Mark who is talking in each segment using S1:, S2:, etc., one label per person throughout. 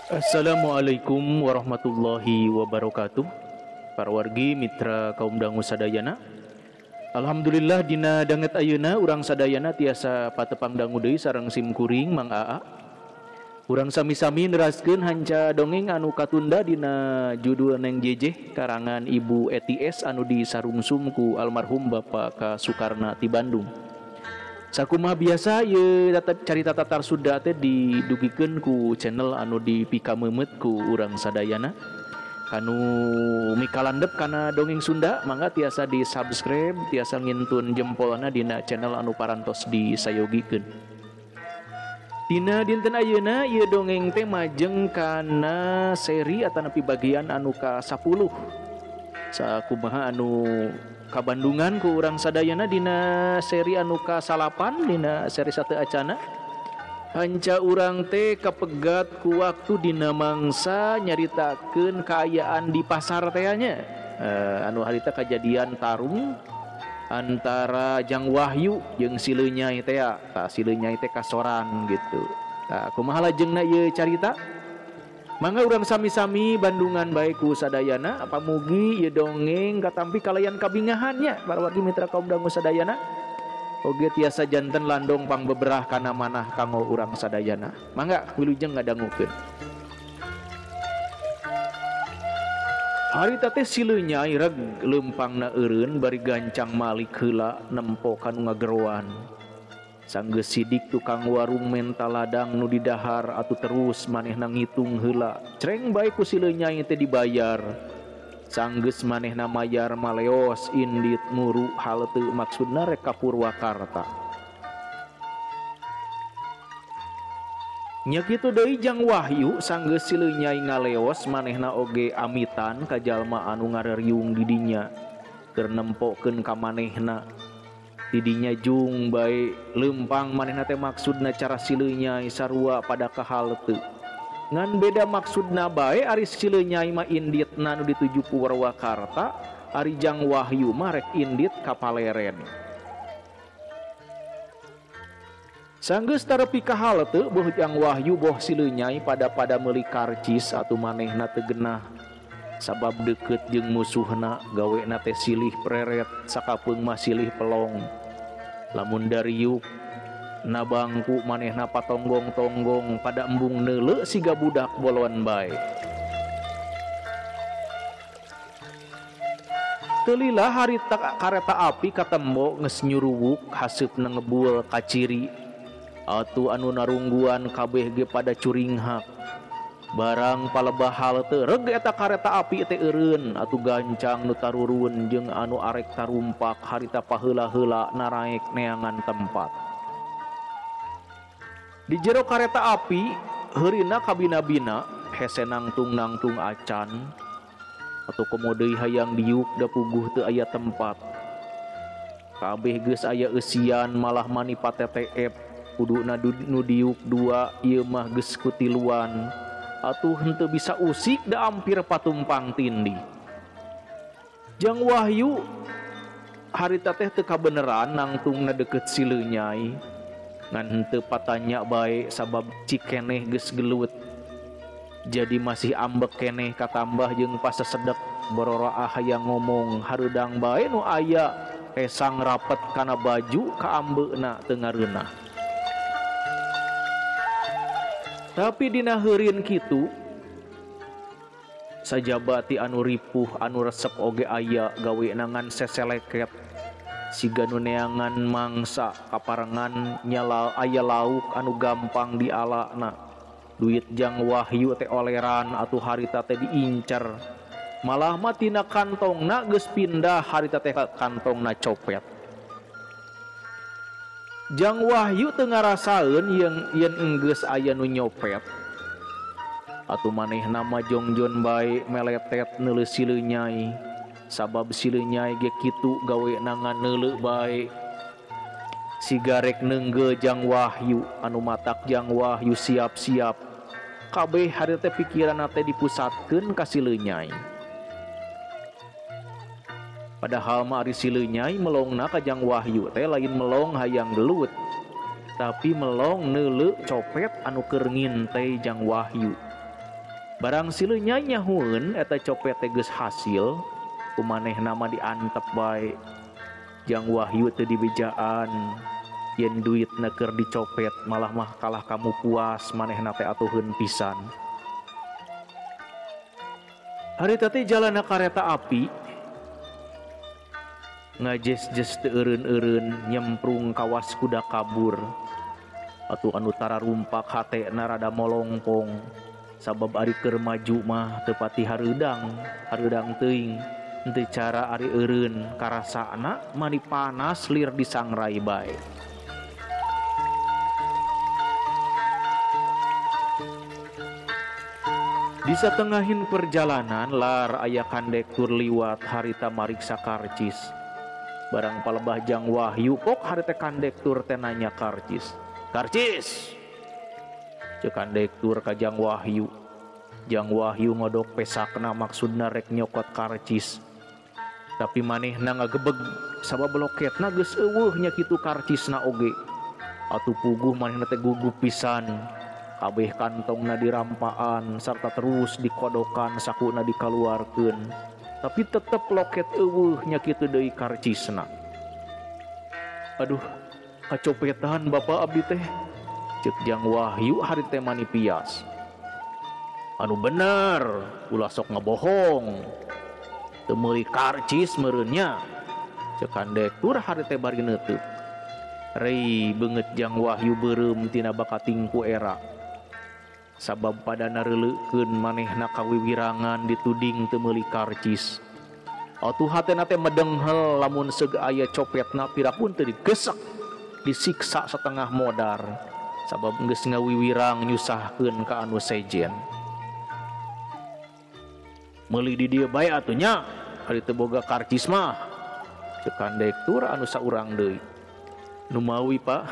S1: Assalamualaikum warahmatullahi wabarakatuh. Para wargi mitra kaum dangu sadayana. Alhamdulillah dina danget ayeuna urang sadayana tiasa patepang dangu deui sareng sim kuring Mang Aa. Urang sami-sami neraskeun hanca dongeng anu katunda dina judul Neng Jejeh karangan Ibu ETS anu disarungsum ku almarhum Bapak K. Sukarna ti Bandung. Sakumaha biasa ieu carita tatar Sunda teh didugikeun ku channel anu dipikameumeut ku urang sadayana. Kanu mikalandep kana dongeng Sunda mangga tiasa di subscribe, tiasa ngintun jempolna dina channel anu parantos disayogikeun. Dina dinten ayeuna ieu dongeng teh majeng kana seri atanapi bagian anu ka-10. Sakumaha anu kabandungan ku urang sadayana dina seri anu ka-9 dina seri sate acana. Hanca urang teh kapegat ku waktu dina mangsa nyaritakeun kaayaan di pasar teh nya. Anu harita kajadian tarung antara Jang Wahyu jeung si Leunyai teh ya. Tah si Leunyai teh kasoran gitu. Tah kumaha lajengna ieu carita? Mangga urang sami-sami bandungan bae ku sadayana, pamugi ieu dongeng katampi kalayan kabingahannya para wargi mitra kaum dangu sadayana. Oge tiasa janten landong pangbeberah kana manah kanggo urang sadayana. Mangga wilujeng ngadangukeun. Harita teh si Leunyai reg leumpangna eureun bari gancang malik heula nempo kanu ngageroan. Sanggeus sidik tukang warung menta ladang nu didahar atuh terus manehna ngitung heula. Creng bae ku si Leunyai teh dibayar. Sanggeus manehna mayar maleos indit muru halte maksudna rek ka Purwakarta. Nya kitu deui Jang Wahyu sanggeus si Leunyai ngaleos manehna oge amitan ka jalma anu ngareriung di dinya keur nempokeun ka manehna. Tidinya jung bae leumpang manehna teh maksudna cara si Leunyai sarua pada ka halte. Ngan beda maksudna bae ari si Leunyai mah inditna nu dituju Purwakarta, ari Jang Wahyu mah rek indit ka Paleren. Sanggeus tarepi ka halte boh Jang Wahyu boh si Leunyai pada-pada meuli karcis atuh manehna teu genah. Sabab deukeut jeung musuhna gawena teh silih preret sakapeung mah silih pelong. Lamun dariuk na bangku manehna patonggong-tonggong pada embung neuleu siga budak bolon bae. Teu lila harita kareta api katembo geus nyuruwuk haseupna ngebul ka ciri. Atuh anu narungguan kabeh ge pada curinghak. Barang palebah halte reg eta kareta api teh eureun atuh gancang nu tarurun jeung anu arek tarumpak harita paheula-heula naraek neangan tempat. Di jero kareta api heurina kabina-bina hese nangtung-nangtung acan atuh komo deui hayang diuk da puguh teu aya tempat. Kabeh geus aya eusian malah mani pateteep kuduna nu diuk dua ieu mah geus kutiluan. Atuh henteu bisa usik da ampir patumpang tindih. Jang Wahyu harita teh teu kabeneran nangtungna deukeut si Leunyai. Ngan henteu patanya bae sabab cikeneh geus gelut. Jadi masih ambek keneh katambah jeung pasesedek bororaah hayang ngomong hareudang bae nu aya esang rapet kana baju kaambeuna teu ngareunah. Tapi dina heureun kitu sajaba ti anu ripuh anu resep oge aya gawena ngan seseleket siga nu neangan mangsa kaparengan nyala aya lauk anu gampang dialana. Duit Jang Wahyu teh oleran atuh harita teh diincer. Malah mah tina kantongna geus pindah harita teh ka kantongna copet. Jang Wahyu teu ngarasaeun yen enggeus aya nu nyopet. Atuh manehna mah jongjon bae meletet neuleuh si Leunyai. Sabab si Leunyai ge kitu gawena ngan neuleuh bae. Sigarek neunggeu Jang Wahyu anu matak Jang Wahyu siap-siap. Kabeh harita teh pikiranna teh dipusatkeun ka si Leunyai. Padahal mah ari si Leunyai melongna ka Jang Wahyu teh lain melong hayang gelut, tapi melong neuleuh copet anu keur ngintai Jang Wahyu. Barang sileunya nyahueun eta copet teh geus hasil, ku manehna mah diantep bae. Jang Wahyu teu dibejaan yen duitna keur dicopet malah mah kalah kamu puas manehna teh atuheun pisan. Harita teh jalana kareta api ngajes-jes teu eureun-eureun nyemprung kawas kuda kabur. Atuh anu tararumpak hatena rada molongpong sabab ari keur maju mah teu pati hareudang, hareudang teuing. Henteu cara ari eureun karasana mani panas lir disangrai bae. Di satengahin perjalanan lar aya kandektur liwat harita mariksa karcis. Barang palebah Jang Wahyu pok harita kandektur teh nanya karcis. Karcis. Ceuk kandektur ka Jang Wahyu. Jang Wahyu ngodok pesakna maksudna rek nyokot karcis. Tapi manehna ngagebeg sabab loketna geus eueuh nya kitu karcisna oge. Atuh puguh manehna teh gugup pisan. Kabeh kantongna dirampaan sarta terus dikodokan sakuna dikaluarkeun. Tapi tetep loket eueuh nya kitu deui karcisna. Aduh, kacopetan bapak abdi teh. Ceuk Jang Wahyu hari teh mani pias. Anu bener, ulah sok ngebohong. Teu meuli karcis meureun nya. Ceuk kandektur hari teh bari neuteuk. Rei beungeut Jang Wahyu beureum tina bakating ku era. Sabab pada nareleukeun manehna kawiwirangan dituding teu meuli karcis. Atuh hatena teh medenghel lamun seug aya copetna pirapun teu digesek, disiksa setengah modar. Sabab geus ngawiwirang nyusahkeun ka anu sejen. Meuli di dieu bae atuh nya, ari teu boga karcis mah. Ceuk kandektur anu saurang deui. Numawi Pak,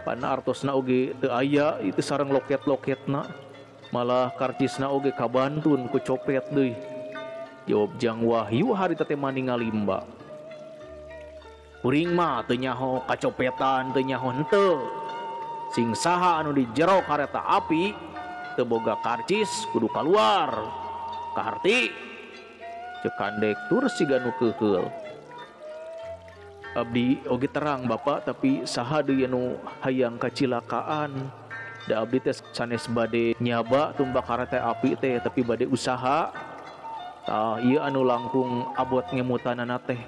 S1: pana artosna oge teu aya itu sareng loket-loketna, malah karcisna oge kabantun ku copet deui. Jawab Jang Wahyu harita teh mani ngalimba. Kuring mah teu nyaho kacopetan teu nyaho henteu. Sing saha anu di jero kareta api teu boga karcis kudu kaluar. Kaharti. Ceuk kandektur siga nu keuheul. Abdi oge terang bapak tapi saha deui anu hayang kacilakaan. Da abdi teh sanes bade nyaba tumbak kareta api teh tapi bade usaha. Tah ieu anu langkung abot ngemutanana teh.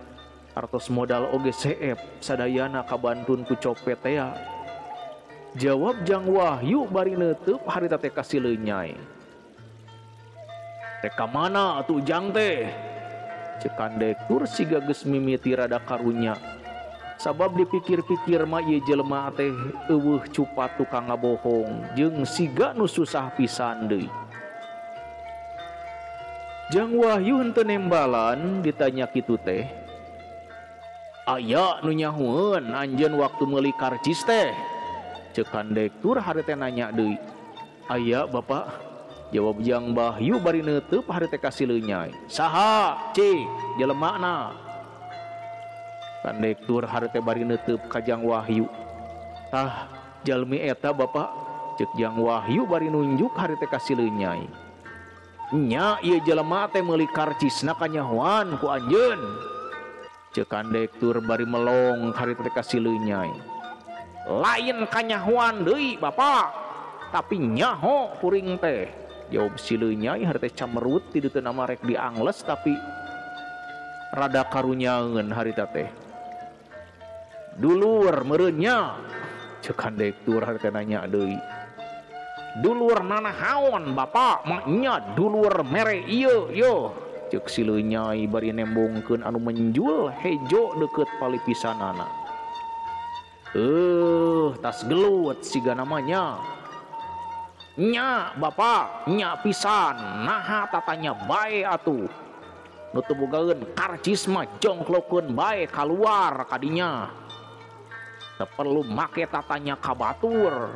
S1: Artos modal oge seep sadayana kabantun ku copet teh. Jawab Jang Wahyu bari neuteub harita teh ka sileunyai. Rek ka mana atuh Jang teh? Ceuk kandektur siga geus mimiti rada karunya. Sabab dipikir-pikir mah ieu jelema teh eueuh cupat tukang ngabohong jeung siga nu susah pisan deui. Jang Wahyu henteu nembalan ditanya kitu teh. Aya nu nyahueun anjeun waktu meuli karcis teh. Ceuk kandektur hari teh nanya deui. Aya bapak. Jawab Jang Wahyu bari neuteub hari teh ka sileunyai. Saha cik jelemana? Kandektur hari teh bari neuteub ka Jang Wahyu. Tah jalmi eta bapak. Ceuk Jang Wahyu bari nunjuk hari teh ka sileunyai. Nya ieu jelema teh meuli karcisna kanyahoan ku anjeun. Ceuk kandektur bari melong hari teh ka sileunyai. Lain kanyahoan deui bapak, tapi nyaho kuring teh. Jawab sileunyai hari teh camerut ti dieu nama rek diangles tapi rada karunyaeun harita teh. Dulur meureun nya. Ceuk kandektur hari teh nanya deui. Dulur nanahaon bapak, maknya dulur mere ieu yo. Ceuk sileunyai bari nembongkeun anu menjul hejo deukeut palipisanana. Tas gelut siga namanya. Nya bapak, nya pisan, naha tatanya bae atuh. Nu teu bogaeun karcis mah jongklokeun bae kaluar kadinya. Teu perlu make tatanya ka batur.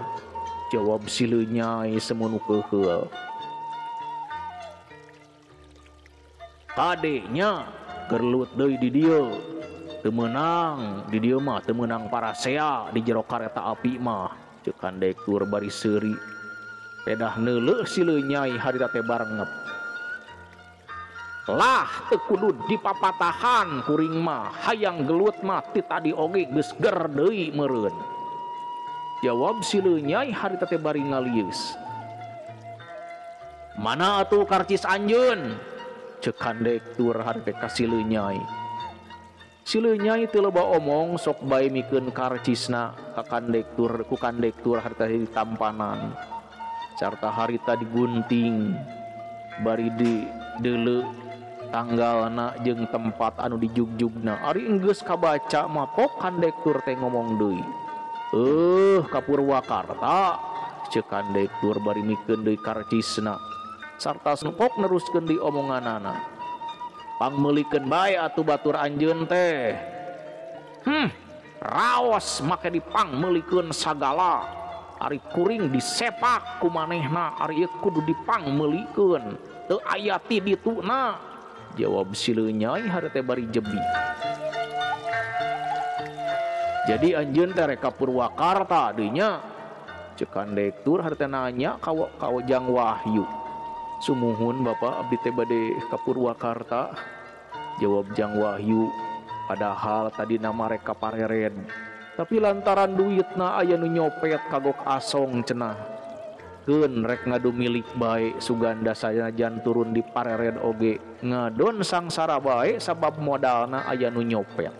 S1: Jawab sileunyai semunu keuheul. Kade nya gerlut deui di dieu. Teu meunang di dieu mah teu meunang parasea di jero kareta api mah. Ceuk kandektur bari seuri. Pedah neuleuh si Leunyai harita teh barengep. Lah teu kudu dipapatahan kuring mah hayang gelut mah ti tadi oge geus ger deui meureun. Jawab si Leunyai harita teh bari ngalieus. Mana atuh karcis anjeun? Ceuk kondektur harita ka si Leunyai. Si Leunyai teu loba omong sok bae mikeun karcisna ka kondektur ku kondektur harita ditampanan. Sarta harita digunting bari di deuleu tanggalna jeung tempat anu dijugjugna. Ari enggeus kabaca mah pok kondektur teh ngomong deui. Ka Purwakarta ceuk kondektur bari mikeun deui karcisna. Sarta pok neruskeun deui omonganana. Pangmeulikeun bae atuh batur anjeun teh. Raos make dipangmeulikeun sagala. Ari kuring disepak ku manehna, ari ieu kudu dipangmeulikeun. Teu aya ti dituna. Jawab si Leunyai harita bari jebi. Jadi anjeun teh rek ka Purwakarta deui nya. Ceuk kondektur harita nanya ka Jang Wahyu. Sumuhun Bapak abdi teh bade ka Purwakarta. Jawab Jang Wahyu, padahal tadi nama rek ka Parered. Tapi lantaran duitna aya nu nyopet kagok asong cenah. Keun rek ngadu milik bae suganda sanajan turun di Parered oge ngadon sangsara bae sabab modalna aya nu nyopet.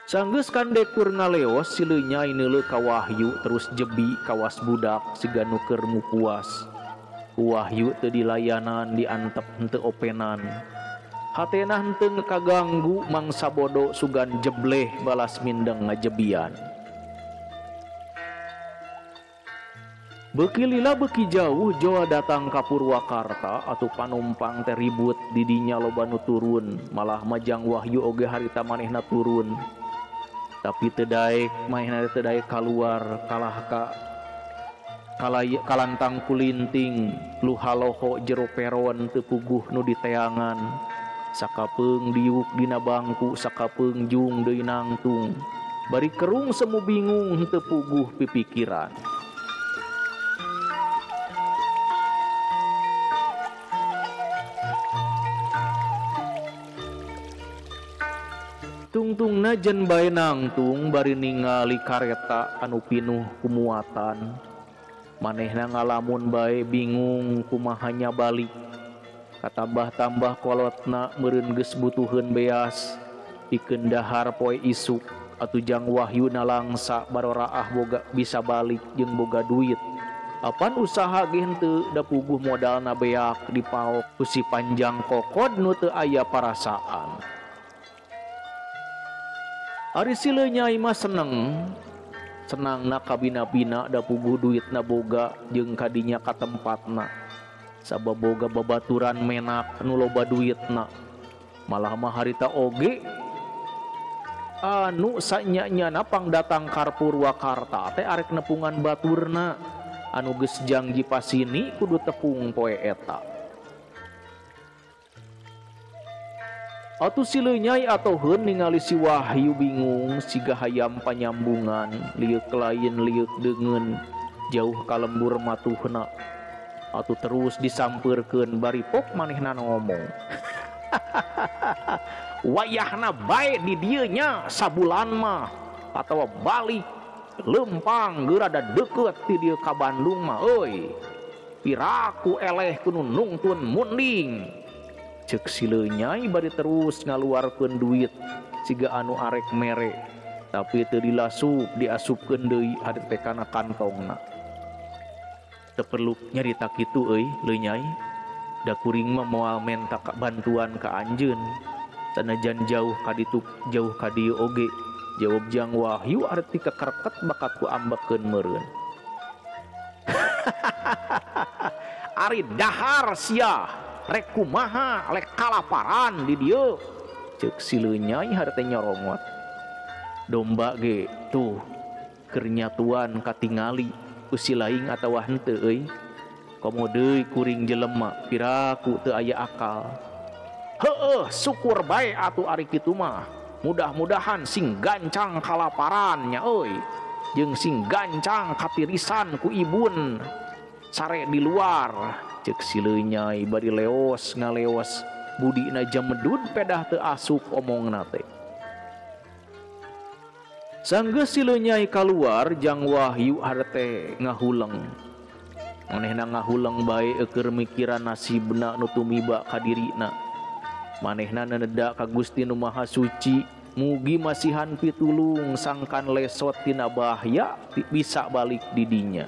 S1: Sanggeus kondektur ngaleos si Leunyai neuleuh ka Wahyu terus jebi kawas budak siga nu keur mupuas. Wahyu teu dilayanan diantep henteu openan. Hatena henteu kaganggu mangsa bodo sugan jebleh balas mindeng ngajebian. Beuki lila beuki jauh Joa datang ka Purwakarta atuh panumpang teh ribut di dinya loba nu turun malah majang Wahyu oge harita manehna turun. Tapi teu daek manehna teu daek kaluar kalah ka kalantang kulinting luhaloho jero peron teu puguh nu diteangan. Sakapeung diuk dina bangku sakapeung jung deui nangtung bari kerung semu bingung henteu puguh pipikiran. Tungtungna jen bae nangtung bari ningali kareta anu pinuh kumuatan. Manehna ngalamun bae bingung kumahanya balik. Katambah-tambah kolotna meureun geus butuheun beas pikeun dahar poe isuk atuh Jang Wahyu nalangsa baroraah boga bisa balik jeung boga duit. Apan usaha ge henteu da puguh modalna beak dipaok ku si panjang kokod nu teu aya parasaan. Ari si Leunyai mah seneng. Senangna kabina-bina da puguh duitna boga jeung kadinya ka tempatna. Sabab boga babaturan menak nu loba duitna. Malah mah harita oge anu sanya-nyana pangdatang ka Purwakarta teh arek nepungan baturna anu geus jangji pasini kudu tepung poe eta. Atuh si Leunyai atoheun ningali si Wahyu bingung siga hayam panyambungan lieuk lain lieuk deungeun jauh ka lembur matuhna. Atuh terus disampeurkeun bari pok manehna ngomong. Wayahna bae di dieu nya sabulan mah atawa balik lempang geura da deukeut ti dieu ka Bandung mah euy. Piraku eleh kudu nungtun munding. Ceuk si Leunyai bari terus ngaluarkeun duit siga anu arek mere tapi teu dilasup diasupkeun deui ari teh kana kantongna. Teu perlu nyarita kitu euy Leunyai, da kuring mah moal menta bantuan ka anjeun sanajan jauh ka ditu jauh ka dieu oge. Jawab Jang Wahyu ari ti kakerket bakat ku ambekeun meureun. Ari dahar sia rek kumaha lek kalaparan di dieu. Ceuk si Leunyai harita nyorongot. Domba ge tuh keur nyatuan katingali ku si laing atawa henteu euy. Komo deui kuring jelema piraku teu aya akal. Heueuh syukur bae atuh ari kitu mah. Mudah-mudahan sing gancang kalaparan nya euy. Jeung sing gancang katirisan ku ibun sare di luar. Cek si Leunyai bari leos ngaleos budina jamedud pedah teu asup omongna teh. Sanggeus si Leunyai kaluar Jang Wahyu harete ngahuleng. Manehna ngahuleng bae eueur mikiran nasibna nu tumiba ka dirina. Manehna neneda ka Gusti Nu Maha Suci, mugi masihan pitulung sangkan lesot tina bahya bisa balik di dinya.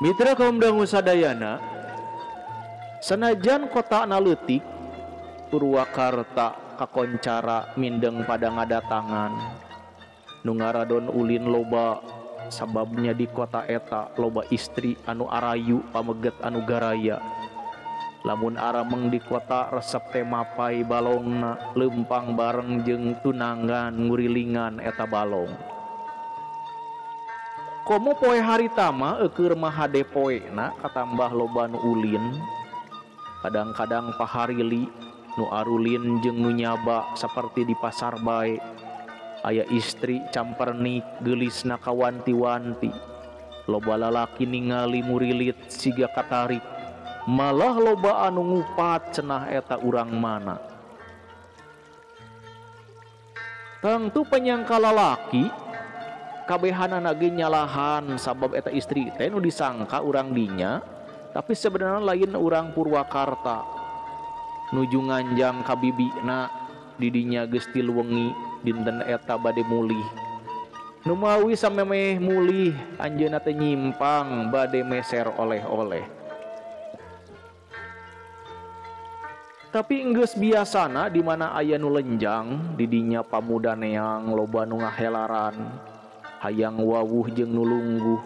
S1: Mitra kaum dangu sadayana, sanajan kota na leutik, Purwakarta kakoncara mindeng pada ngadatangan. Nu ngaradon ulin loba, sababnya di kota eta loba istri anu arayu pameget anu garaya. Lamun arameng di kota resep teh mapai balongna leumpang bareng jeung tunangan ngurilingan eta balong. Komo poe harita mah eueur mah hade poena katambah loba nu ulin. Kadang-kadang paharili nu arulin jeung nu nyaba saperti di pasar bae. Aya istri campernik geulisna kawanti-wanti. Loba lalaki ningali murilit siga katarik. Malah loba anu ngupat cenah eta urang mana. Tangtu penyangka lalaki kabehanana ge nyalahan sabab eta istri teh nu disangka urang dinya, tapi sebenarnya lain urang Purwakarta. Nuju nganjang ka bibina didinya geus tilu wengi dinten eta bade mulih. Numawi samemeh mulih anjeunna teh nyimpang bade meser oleh-oleh. Tapi enggeus biasana di mana aya nu lenjang didinya pamuda neang loba nu ngahelaran. Hayang wawuh jeung nu lungguh.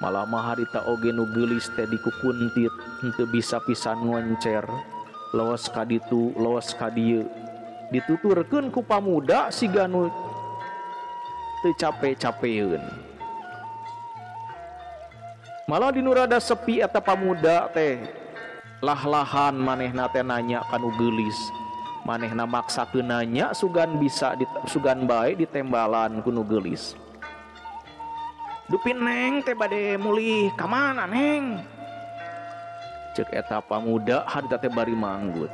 S1: Malah mah harita oge nu geulis teh dikukuntit henteu bisa pisan ngoncer. Loos ka ditu, loos ka dieu. Dituturkeun ku pamuda siga nu teu cape-capeun. Malah di nu rada sepi eta pamuda teh lah-lahan manehna teh nanya ka nu geulis. Manehna maksakeun nanya sugan bisa sugan bae ditembalan ku nu geulis. Dupi neng teh bade mulih ka mana neng? Cek eta pamuda harita teh bari manggut.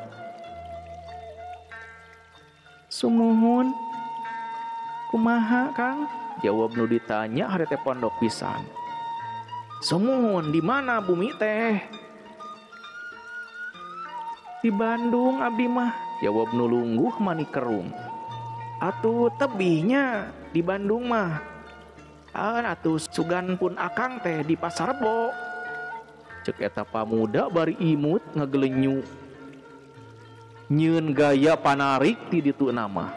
S1: Sumuhun. Kumaha Kang? Jawab nu ditanya harita teh pondok pisan. Sumuhun di mana bumi teh? Di Bandung abdi mah. Jawab nu lungguh mani kerung. Atuh tebihnya di Bandung mah. Atuh sugan pun akang teh di Pasar Rebo. Cek eta pamuda bari imut ngagelenyu. Nyeun gaya panarik ti ditu nama.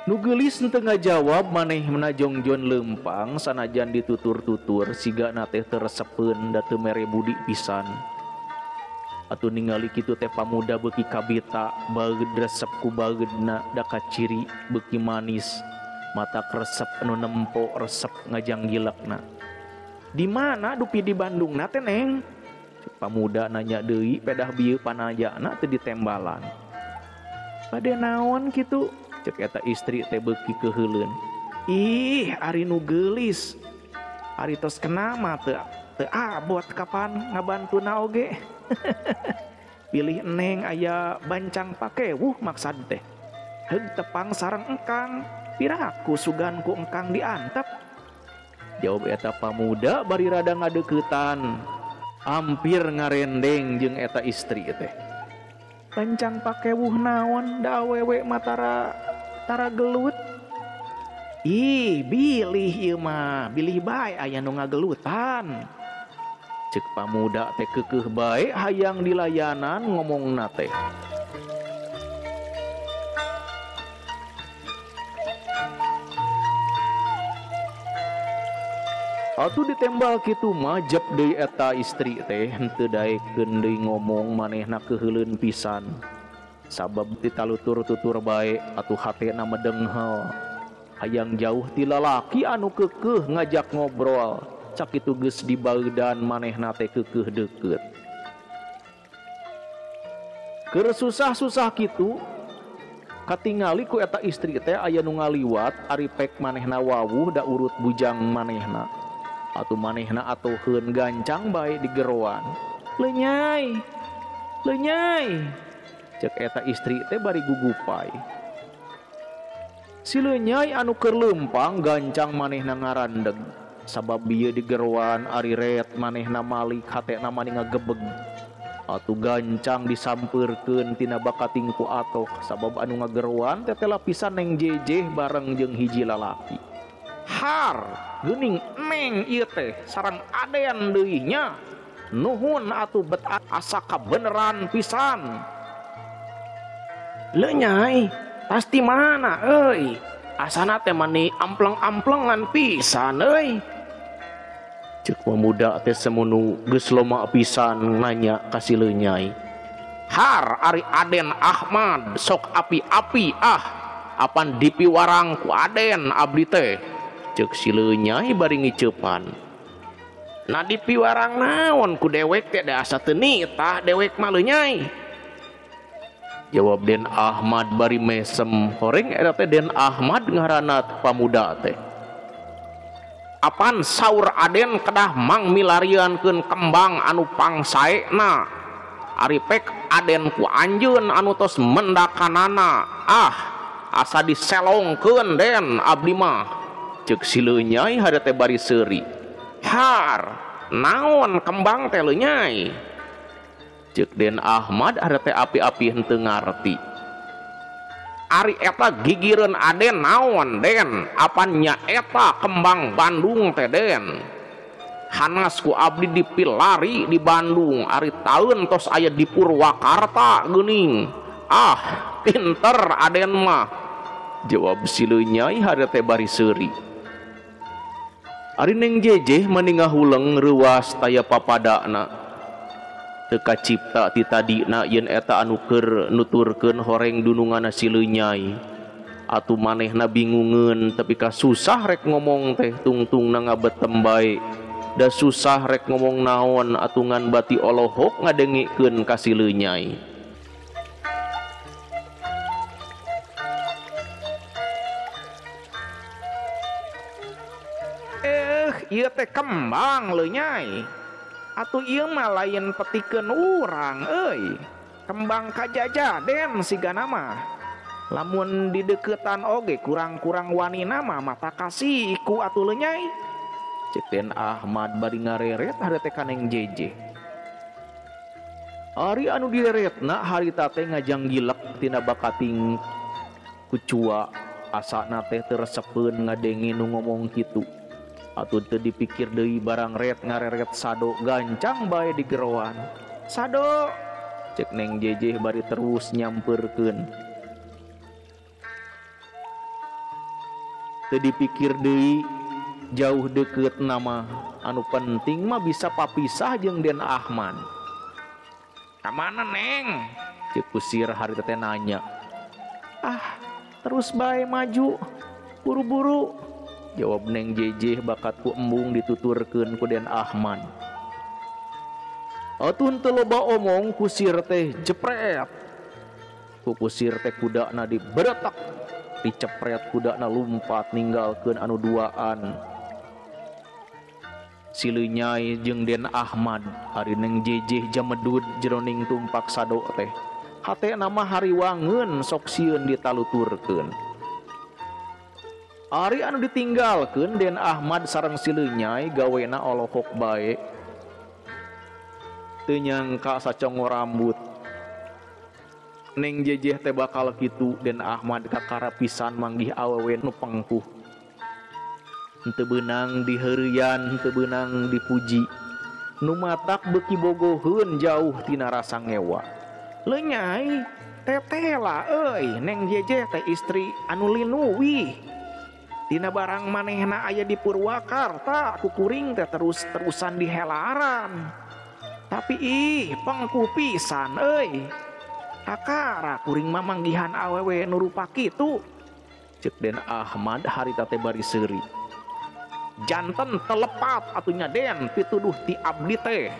S1: Nu geulis henteu ngajawab manehna jongjon leumpang sanajan ditutur-tutur sigana teh teu resepeun da teu mere budi pisan. Atuh ningali kitu teh pamuda beuki kabita baeud resep ku baeudna da kaciri beuki manis. Mata resep anu nempo resep ngajanggilekna. Di mana dupi di Bandung na teh neng? Pamuda nanya deui pedah bieu panajana teu ditembalan. Bade naon kitu? Cek eta istri teh beuki keuheuleun. Ih, ari nu geulis. Ari tos kena mah teu abot kapan ngabantuna oge. Pilih neng aya bancang pakewuh maksad teh. Heug tepang sareng engkang. Piraku sugan ku engkang diantep. Jawab eta pamuda bari rada ngadeuketan. Hampir ngarendeng jeung eta istri teh. Bancang pakewuh naon da awewe mah tara gelut. Ih, bilih ieu mah, bilih bae aya nu ngagelutan. Cek pamuda teh keukeuh bae hayang dilayanan ngomongna teh. Atuh ditembal kitu mah jep deui eta istri teh henteu daekeun deui ngomong manehna keuheuleun pisan. Sabab ditalutur-tutur bae atuh hatena medenghel. Hayang jauh ti lalaki anu keukeuh ngajak ngobrol sakitu geus dibaudan manehna teh keukeuh deukeut. Keur susah-susah kitu katingali ku eta istri teh aya nu ngaliwat ari pek manehna wawuh da urut bujang manehna. Atuh manehna atoheun gancang bae digeroan. Lenyai. Lenyai. Cek eta istri teh bari gugupai. Si Lenyai anu keur leumpang gancang manehna ngarandeg sabab bieu digeroan ari ret manehna malik hatena mani ngagebeg. Atuh gancang disampeurkeun tina bakating ku atoh sabab anu ngageroan teh lapisan Neng Jejeh bareng jeung hiji lalaki. Har geuning neng ieu teh sareng aden deui nya. Nuhun atuh bet asa kabeneran pisan.
S2: Lenyai pasti mana euy? Asana teh mani ampleng-amplengan pisan euy.
S1: Ceuk pemuda teh semunu geus loma pisan nanya ka si Lenyai.
S2: Har ari Aden Ahmad sok api-api ah apan dipiwarang ku Aden abdi teh.
S1: Ceuk si Lenyai bari ngiceupan.
S2: Nah dipiwarang naon ku dewek teh da asa teu nitah dewek mah Lenyai.
S1: Jawab Den Ahmad bari mesem horeng eta teh Den Ahmad ngaranna pamuda teh.
S2: Apan saur Aden kedah mang milariankeun kembang anu pangsaena. Ari pek Aden ku anjeun anu tos mendakanana. Ah asa diselongkeun Den abdi mah.
S1: Ceuk si Lenyai hade teh bari seuri.
S2: Har naon kembang teh Lenyai?
S1: Ceuk Den Ahmad hade teh api-api henteu ngarti.
S2: Ari eta gigireun Aden naon Den? Apan nya eta kembang Bandung teh Den? Hanas ku abdi dipilari di Bandung ari taun tos aya di Purwakarta geuning. Ah pinter Aden mah.
S1: Jawab si Lenyai hade teh bari seuri. Ari Neng Jejeh mani ngahuleng reuas taya papadana. Teu kacipta ti tadina yen eta anu keur nuturkeun horeng dununganna si Lenyai. Atuh manehna bingungeun tapi ka susah rek ngomong teh tungtungna ngabetem bae. Da susah rek ngomong naon atuh ngan bati olohok ngadengikeun ka si Lenyai.
S2: Ieu teh kembang Lenyai. Atuh ieu mah lain petikeun urang euy. Kembang kajajaden sigana mah. Lamun dideuketan oge kurang-kurang wanina mah mata kasih ku atuh Lenyai.
S1: Ceuk Den Ahmad bari ngareret hade teh ka Neng Jejeh. Ari anu direretna harita teh ngajanggilek tina bakating kucua asana teh teu resepeun ngadenge nu ngomong kitu. Atuh teu dipikir deui barang ret ngareret sado gancang bae digeroan. Sado ceuk Neng Jejeh bari terus nyampeurkeun. Teu dipikir deui jauh deukeut nama anu penting mah bisa papisah jeung Den Ahmad.
S2: Ka mana Neng?
S1: Ceuk kusir harita teh nanya. Ah terus bae maju buru-buru. Jawab Neng Jejeh bakat ku embung dituturkeun ku Den Ahmad. Atuh teu loba omong kusir teh jepret. Ku kusir teh kudana diberetak. Dicepret kudana lumpat ninggalkeun anu duaan. Si Lenyai jeung Den Ahmad ari Neng Jejeh jamedud jeroning tumpak sado teh. Hatena mah hariwangeun sok sieun ditaluturkeun. Ari anu ditinggalkeun Den Ahmad sareng si Lenyai gawena olohok bae. Teu nyangka sacongo rambut. Neng Jejeh teh bakal kitu Den Ahmad kakara pisan manggih awewe nu pengkuh. Henteu beunang diheureuyan, henteu beunang dipuji. Nu matak beuki bogoheun jauh tina rasa ngewa.
S2: Lenyai tetela euy Neng Jejeh teh istri anu linuwih. Dina barang manehna aya di Purwakarta kukuring teh terus-terusan dihelaran. Tapi ih pengku pisan euy. Kakara kuring mah manggihan awewe nu rupa kitu.
S1: Cek Den Ahmad harita teh bari seuri. Janten telepat atunya Den pituduh ti abdi teh.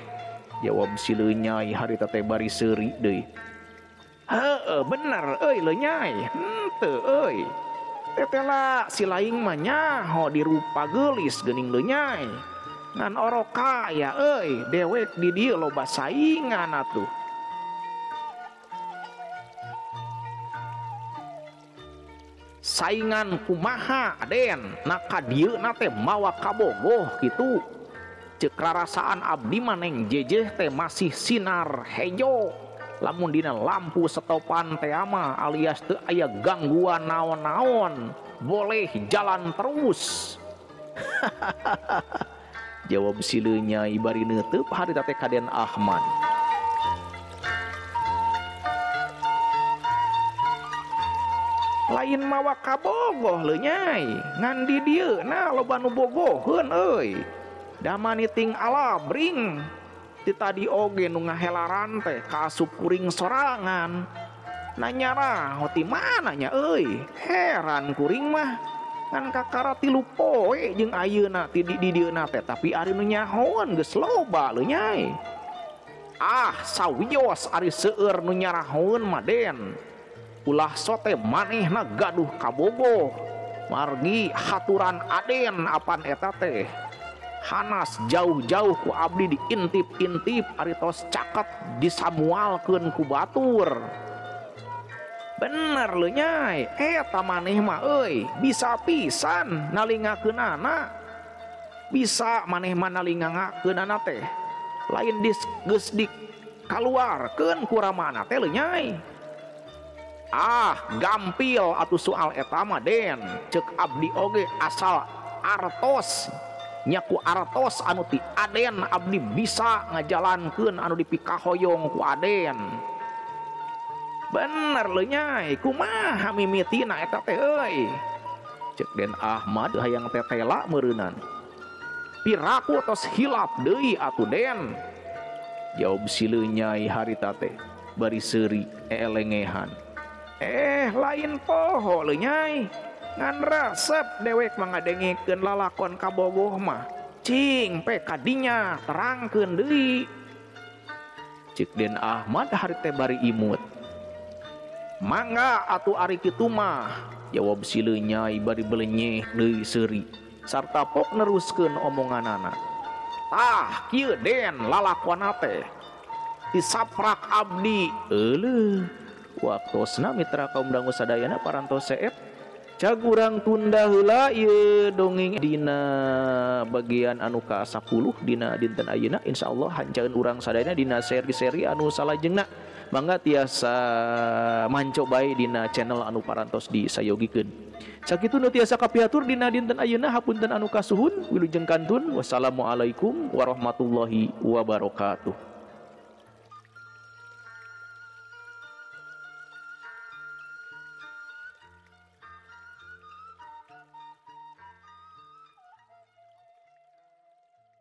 S1: Jawab si Lenyai harita teh bari seuri deui. Heueuh bener euy Lenyai, henteu euy. Tetela si laing mah nyaho dirupa geulis geuning Lenyai. Ngan orok kaya euy, dewek di dieu loba saingan atuh. Saingan kumaha Den, na ka dieu na teh mawa kabogoh kitu. Ceuk rarasaan abdi mah neng jejeh teh masih sinar hejo. Lamun dina lampu setopan teh mah alias teu aya gangguan naon-naon, boleh jalan terus. Jawab si Lenyai bari neuteup harita teh ka Den Ahmad. Lain mawa kabogoh Lenyai, ngan di dieu na loba nu bogoheun euy. Damani ting alabring. Ti tadi oge nu ngahelaran teh kaasup kuring sorangan. Nanya raho ti mana nya euy, heran kuring mah. Ngan kakara 3 poe jeung ayeuna ti di dieuna teh, tapi ari nu nyahoan geus loba Lenyai. Ah, sawios ari seueur nu nyarahoeun mah Den. Ulah sote manehna gaduh kabogoh. Margi haturan Aden apan eta teh. Hanas jauh-jauh ku abdi diintip-intip ari tos caket disamualkeun ku batur. Bener Lenyai, eta maneh mah euy, bisa pisan nalingakeunana. Bisa maneh mah nalingakeunana teh. Lain geus dikaluarkeun ku ramana teh Lenyai. Ah, gampil atuh soal eta mah Den. Ceuk abdi oge asal artos. Nyaku artos anu ti Aden abdi bisa ngajalankeun anu dipikahoyong ku Aden. Bener Lenyai, kumaha mimitina eta teh euy. Ceuk Den Ahmad hayang tetela meureunan. Piraku tos hilap deui atuh Den. Jawab si Lenyai harita teh bari seuri elengehan. Lain poho Lenyai, ngan resep dewek mah ngadengekeun lalakon kabogoh mah. Cing pe kadinya terangkeun deui. Ceuk Den Ahmad hari teh bari imut. Mangga atuh ari kitu mah, jawab si Lenyai bari belenyeh deui seuri sarta pok neruskeun omonganana. Tah kieu Den lalakonna teh. Disaprak abdi euleuh. Waktosna mitra kaum dangu sadayana parantos seep. Cagurang tunda heula ieu dongeng dina bagian anu ka-10 dina dinten ayeuna. Insyaallah hancaeun urang sadayana dina seri-seri anu salajengna. Mangga tiasa manco bae dina channel anu parantos disayogikeun. Sakitu nu tiasa kapihatur dina dinten ayeuna, hapunten anu kasuhun, wilujeng kantun. Wassalamualaikum warahmatullahi wabarakatuh.